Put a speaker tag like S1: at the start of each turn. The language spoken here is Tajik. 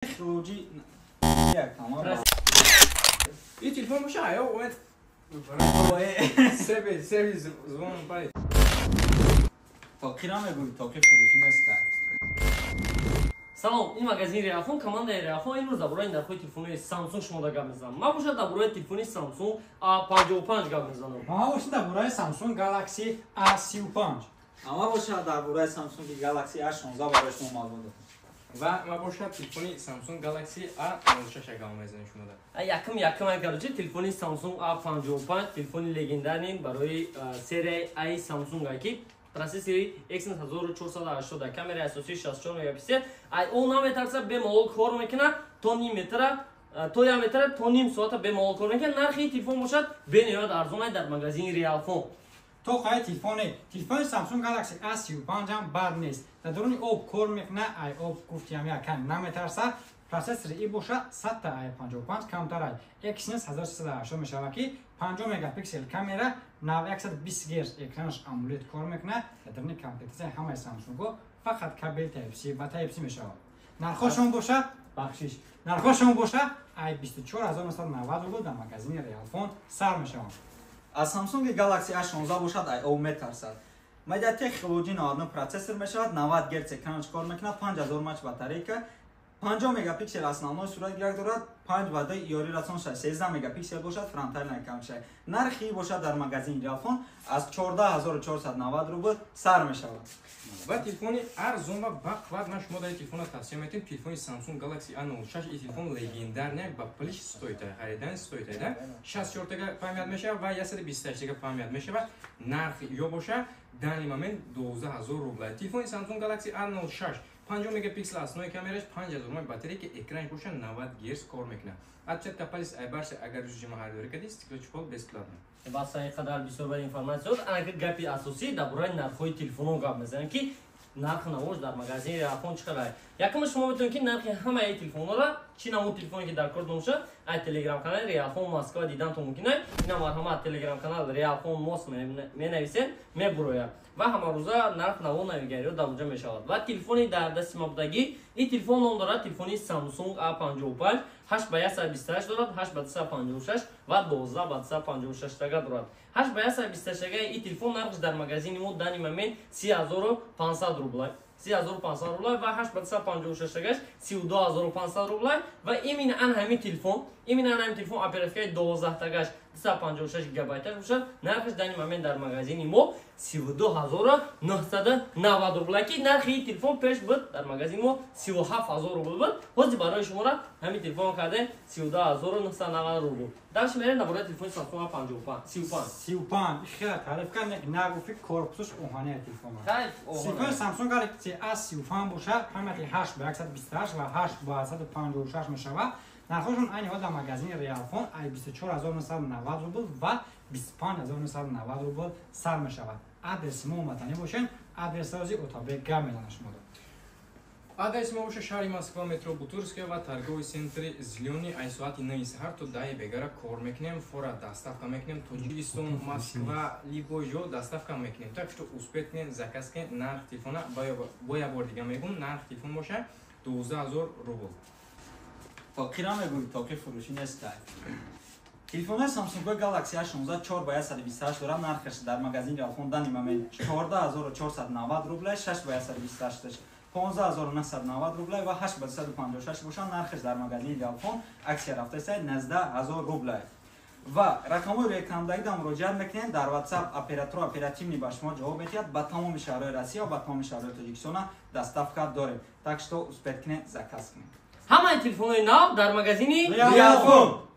S1: Технологи як тамом.
S2: И телефон боша, ай омед. Себе, себе звон пари.
S1: Тоқи намегӯй, тоқи фурӯшӣ неста.
S3: Салом, ин магазини Реалфон, командаи Реалфон. Имрӯз дар бораи нархҳои телефонҳои Samsung шумо да гап мезанам. Ман бошад, дар бораи телефони Samsung A55 гап мезанам.
S4: Ман бошад, дар бораи Samsung Galaxy A35.
S1: Ама бошад, дар бораи Samsung Galaxy A16 барои шумо маълум додам.
S2: Ва ма бошад, телефони Samsung Galaxy A06 гап мезанем шумо да.
S3: Якум якум, короче, телефони Samsung A55, телефони легендарный барои серияи A Samsung, ки процессори Exynos 1480, камераи асосии 64 мегапиксел, ай он наметарса, бемалол кор мекунад, то ним метра, то як метра, то ним соата бемалол кор мекунад. Нархи телефон бошад, бениҳоят арзон дар магазини Реалфон.
S4: То қай телефони Samsung Galaxy A35 ҳам бад нест, дар дуруни об кор мекунад, ай об гуфтиам, якам наметарса. Процессори и боша 100 ай 55 камтар ай Exynos 1380 мешавад, ки 50 мегапиксел камера, 120 герц экранаш AMOLED кор мекунад. Дар даруни комплектатсияи ҳамаи Samsung фақат кабел Type-C ва Type-C мешавад. Нархошон боша, бахшиш, нархошон боша, ай 24990 рубл дар магазини Реалфон сар мешаванд.
S1: Аз Samsung Galaxy A16 бошад, ай об метарсад. MediaTek Helio G99 процессор мешавад, 90 Гц экранаш кор мекунад, 5000 мАч батарейка, 50 мегапиксел основной суратгирак дорад, 5 ва 2 ёри расон 13 мегапиксел бошад фронтальная камера. Нархи бошад, дар магазини Реалфон аз 14490 рубл сар мешавад.
S2: Ва телефони арзон ва бақват, ман шумо дар телефона тавсия метем, телефони Samsung Galaxy A06. И телефон легендарный, ба плиш стоит, харидан стоит, да? 64 тага память мешавад ва 128 тага память мешавад. Нархи ё боша, данный момент 12000 рубл. Телефони Samsung Galaxy A06, 50 мегапиксел основной камераш, 5000 мАч батарейка, экранаш боша, 90 Гц кор мекунад. Отпечатка палец айбарша, агар рӯзи харидорӣ кардӣ, стеклочехол бесплатно.
S3: Бас, ин қадар бисёр ба информатсия. Анака гапи асосӣ, дар бораи нархҳои телефонҳо гап мезанем, ки нарх навош дар магазини Реалфон чӣ қадар. Якума, шумо метавонед, ки нархи ҳамаи телефонҳоро, чӣ намуд телефоне ки дар кор бошад, ай телеграм-канали Реалфон Москва диданто мумкин ай. Ина, марҳамат, телеграм-канал Реалфон Мос менависед, мебурояд ва ҳамарӯза нарх наво навигариҳо дар онҷа мешавад. Ва телефони дар дасти ма будагӣ, ин телефон ном дорад телефони Samsung A55, 8 ба 128 дорад, 8 ба 256 ва 12 ба 256 тага дорад. 8 ба 128 тага ин телефон нархш дар магазини мо данный момент 30 500 рубла, 30 500 рубла, ва 8 ба 256 тагаш 32 500 рубла. Ва именно ан ҳамин телефон, именно ан ҳамин телефон оперативкаи 12 тагаш, 256 гигабайташ бошад, нархш данный момент дар магазини мо 32 990 рубла, ки нархи ин телефон пеш буд дар магазини мо 37 000 рубл буд. Ҳозир барои шуморо ҳамин телефон карде 32 990 рубл. Дальше мерем дар бораи телефони Samsung A55, 35.
S4: 35 хеле таъриф кард, нагуфти корпусаш оҳании телефон. Телефони Samsung Galaxy A35 бошад, памяти 8 ба 128 ва 8 ба 156 мешавад. Нархҳошон айни ҳол дар магазини Реалфон ай 24990 рубл ва 25990 рубл сар мешавад. Адреси мо омаданӣ бошед, адресози Отабек гап мезанад шуморо.
S2: Адреси мо боша, шаҳри Москва, метро Бутырская ва торговый центри Зелёный. Ай соати 9 саҳар то 10 бегара кор мекунем, фора доставка мекунем, Тоҷикистон, Москва, любой ҷо доставка мекунем. Так что успеть кунед, заказ кунед. Нарх телефона бо як бор дига мегӯм, нарх телефон боша, 12 000 рубл.
S1: Тоқи намегӯй, тоқи фурӯшӣ неста. Телефонҳои Samsung Galaxy A16 4 ба 128 дорад, нархаш дар магазини Реалфон данный момент 14490 рубля, 6 ба 128 15990 рубля ва 8 ба 256 бошад, нархаш дар магазини Реалфон аксия рафтаиста, 19 000 рубля. Ва рақамҳои рӯекрандаги муроҷиат мекунед, дар WhatsApp оператор оперативный ба шумо ҷавоб медиҳад. Ба тамоми шаҳрҳои Россия ва ба тамоми шаҳрҳои Тоҷикистона доставка дорем. Так что успеть кунед, заказ кунед.
S3: Ҳамаи телефонҳои нав дар магазини
S1: Реалфон.